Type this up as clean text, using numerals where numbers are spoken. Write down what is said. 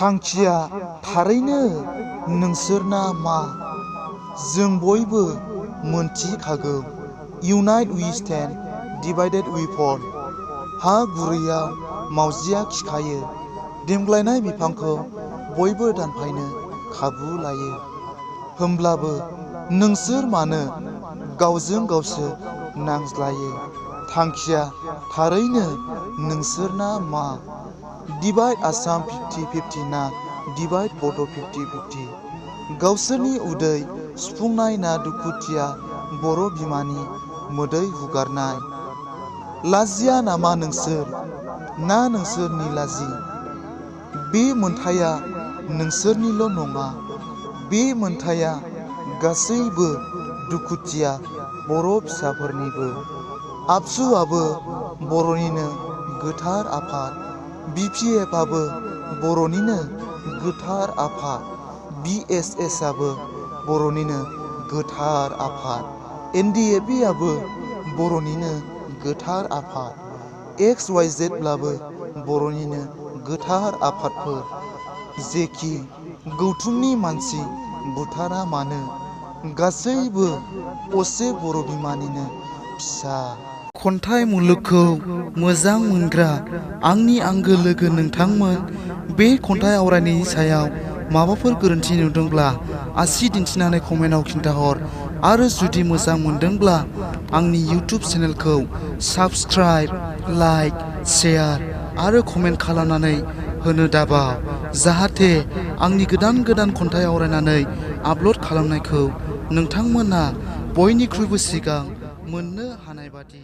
थांखिया थारैनो नोंसोरना मा? जों बयबो मोनथिखागौ। इउनाइट वी स्टेन्ड, डिभाइडेड वी फल। हा गुरैयाव मावजिया खिखायो। देमग्लायनाय बिफांखौ बयबो दानफायनो खाबु लायो। होमब्लाबो नोंसोर मानो गावजों गावसो नांज्लायो? थांखिया थारैनो नोंसोरना मा? डिभाइड आसाम 50-50 ना डिभाइड बड' 50-50? गावसोरनि उदै सुफुंनाय ना दुखुथिया बर' बिमानि मोदै हुगारनाय? लाजिया नामा नोंसोर? ना नोंसोर निलाजि? बे मोनथाया नोंसोरनिल' नङा। बे मोनथाया गासैबो दुखुथिया बर' फिसाफोरनिबो। आबसुआबो बर'निनो गोथार आफाद। BPF आबो बर'निनो गोथार आफाद। BSS आबो बर'निनो गोथार आफाद। NDFB आबो बर'निनो गोथार आफाद। XYZ ब्लाबो बर'निनो गोथार आफादफोर। जेखि गौथुमनि मानसि बुथारा मानो, गासैबो असे बर' बिमानिनो फिसा। खन्थाइ मुलुगखौ मोजां मोनग्रा आंनि आंगो लोगो नोंथांमोन, बे खन्थाइ आवरायनायनि सायाव माबाफोर गोरोन्थि नुदोंब्ला आसि दिन्थिनानै कमेन्टआव खिन्थाहर। आरो जुदि मोजां मोनदोंब्ला आंनि इउटिउब चेनेलखौ साबस्क्राइब, लाइक, शेयार आरो कमेन्ट खालामनानै होनो दाबाव, जाहाथे आंनि गोदान गोदान खन्थाइ आवरायनानै आपल'ड खालामनायखौ नोंथांमोना बयनिख्रुइबो सिगां मोननो हानाय बादि।